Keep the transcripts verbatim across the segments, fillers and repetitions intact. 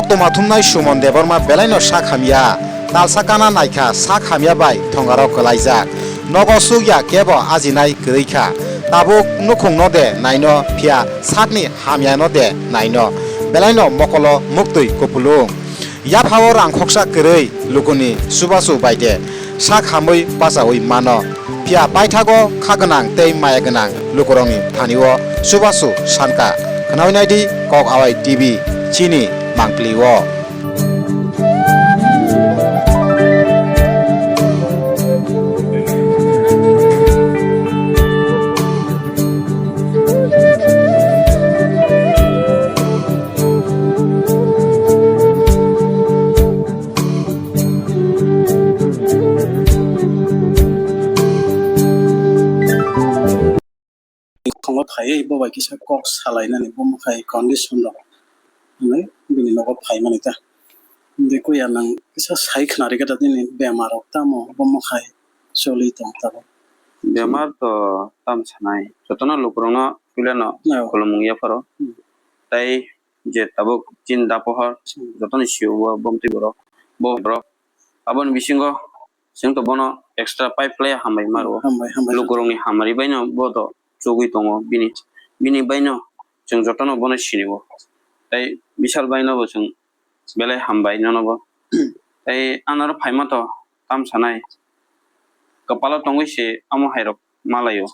Tongma thumnai Suman Debbarma belaino sak hamya. Talsa kana naikha sak hamya bai thongarok kwlaijak. Nogo sukya kebo ajinai kwrwi kha. Tabuk nukhungno de naino phiya sakni hamyano de naino. Belaino mokolo muktwi kupulung. Yaphao rang khoksa kwrwi lukuni chubachu bai de. Sak hamwi bachaui mano. Phiya paithago kha gwnang tei maya gwnang lukurokni thani-o chubachu sankha. Khnaui naidi Kok Awai T V chini mangpli-o. Khongo phaiwi bo bai kisa kok salainani, bo mwkhai condition rok hinwi bini nogo phaimani ta. Hwnkhe kuya nang kisa sai khna rikha da nini bemar rok tamo bo mwkhai choli tong tabuk. Bemar to tam sanai, jotono lukurokno puilano Oh. khulumung yapharo. Hmm. Tai je tabuk chin da pohor Hmm. jotoni sio bo bomtwi borok, bo borok. Aboni bisingo chwng to bono extra pipe khlai hambai maro. Hambai, hambai. Lukurokni hamari baino bo to chugui tongo bini, bini baino chwng jotono bono sinio. Tai Bishal baino bo chwng belai hambai nono bo. Tai anaro phaima to tam sanai. Kwpalo tongwi se amo hairok malaio.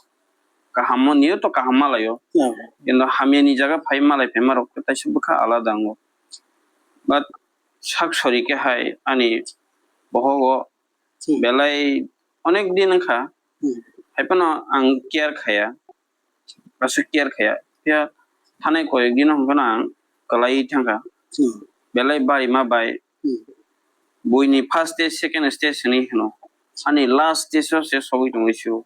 Kaham mo niyo to kaham malaio. Yeah. Kintu hamyani jaga phai malai phaima rok taisa bwkha alada wngo. But sak sori khe hai ani bohogo Hmm. belai onek din wngkha. Hmm. Hai phano ang care khaya. Aswk care khaya. Phiya thanai koyek dino hwnkheno ang kwlaiwi thangkha. Hmm. Belai barima bai Hmm. buini first stage, second stage hinwi hino. Ani last stage o se sogwi tongwi sio.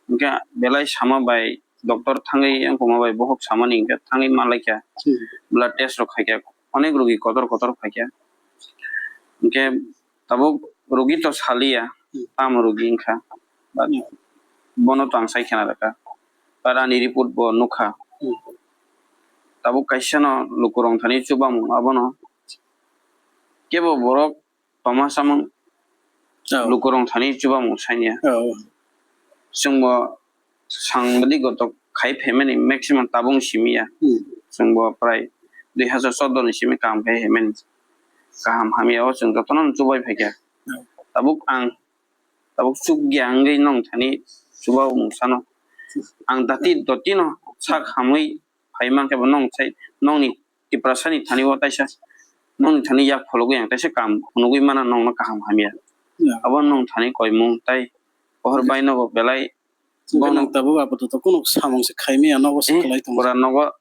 Hwnkhe belai sama bai doctor thangwi wngkoma bai bohok samani hwnkhe thangwi manlaikha. Hmm. Blood test rok khaikha. Onek rogi kotor kotor phaikha. Hwnkhe tabuk rogi to saliya, Hmm. tamo rogi wngkha. But Hmm. bono to ang sai khena rwkha. But ani report bo nukha. Hmm. Tabuk kaisa no lukurok thani chubamung abono kebo borok toma samung Oh. lukurok thani chubamung sanya. Oh. Chwngbo sang bwdwi gotok khai phaimani maximum tabung simi ya. Hmm. Chwngbo prai dui hazar chordo ni simi kaham khai phaimani. Kaham hamya o chwng jotono chubai phaikha. Hmm. Tabuk ang, tabuk chukya wngwi nong thani chuba mung sano. Ang dati dotino sak hamwi phai mankhe bo nong sai, nongni Tiprasani thani o taisa, nongni thani yak phologwi ang taisa kam phunugwi mana nongno kaham hamya. Hmm. Abo nong thani koimung tai pohor Hmm. baino bo belai Hwnkhe bono nang tabuk apato to kunu samung se khai maya, nogo se Eh, kwlai tongo. Pura nogo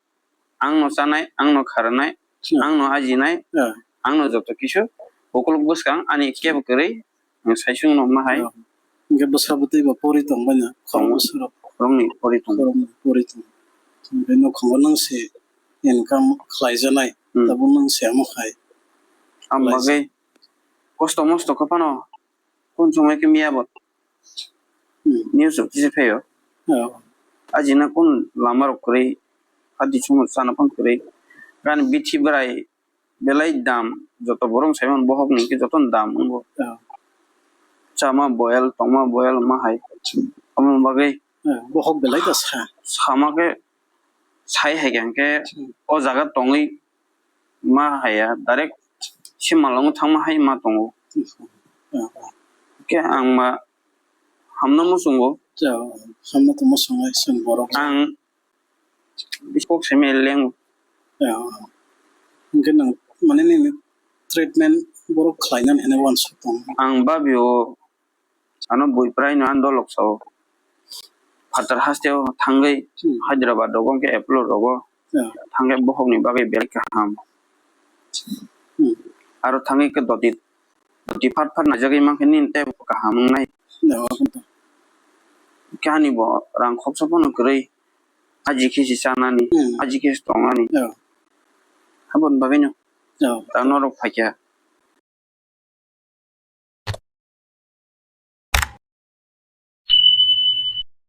ang no chanai, ang no kharnai, Hmm. ang no ajinai, Hmm. ang no joto kisu ukuluk bwskang ani kebo kwrwi, ang saisung no ma hai. Hmm. Hwnkhe bwsa bwtwi bo pori tong bai na, khoroknwi Tongo. Bwsarok. Khoroknwi pori tong. Khoroknwi pori tong. Hwnkhe nokhango nang se income khlai janai, Hmm. tabuk nang se amo khai. Am Khlai bagwi kosto mosto khe phano Kun chumai khe miya bo Hmm. news rok kisa phaio. Oh. Ajina kun lama rok kwrwi, hadi chuma chana phang kwrwi. Gan bithi bwrai belai dam, joto borok sai man bohok ni khe joto dam wngo. Oh. Chama boil, tongma boil ma hai. Omo bagwi Oh, bohok belai ta sa. Sama khe sai hai khe Hmm. o jaga tongwi ma haya, direct se malong thangma hai ma tongo. Khe ang ma hamno muchungo. Ja, hamno to muchungo, chwng borok. Ang bisi kok simi leng. Ja. Hwnkhe nwng, mane, nini treatment borok khlainani hinwi uansuk tongo. Ang babio Ano bui prai no ang dolok sao. Phatar haste o thangwi Hmm. Hyderabad rogo hwnkhe Apollo rogo Yeah. Thangkhe bohokni bagwi belai kaham. Hmm. Aro thangwi khe doti, doti phat phat naijagwi mankhe nini tei kaham wngnai. Yeah, okay. Khe ani bo rang khopsa phano kwrwi, aji khe se chanani, Hmm. Aji khe se tongnani. Yeah. Aboni bagwino Yeah. Ta norok phaikha.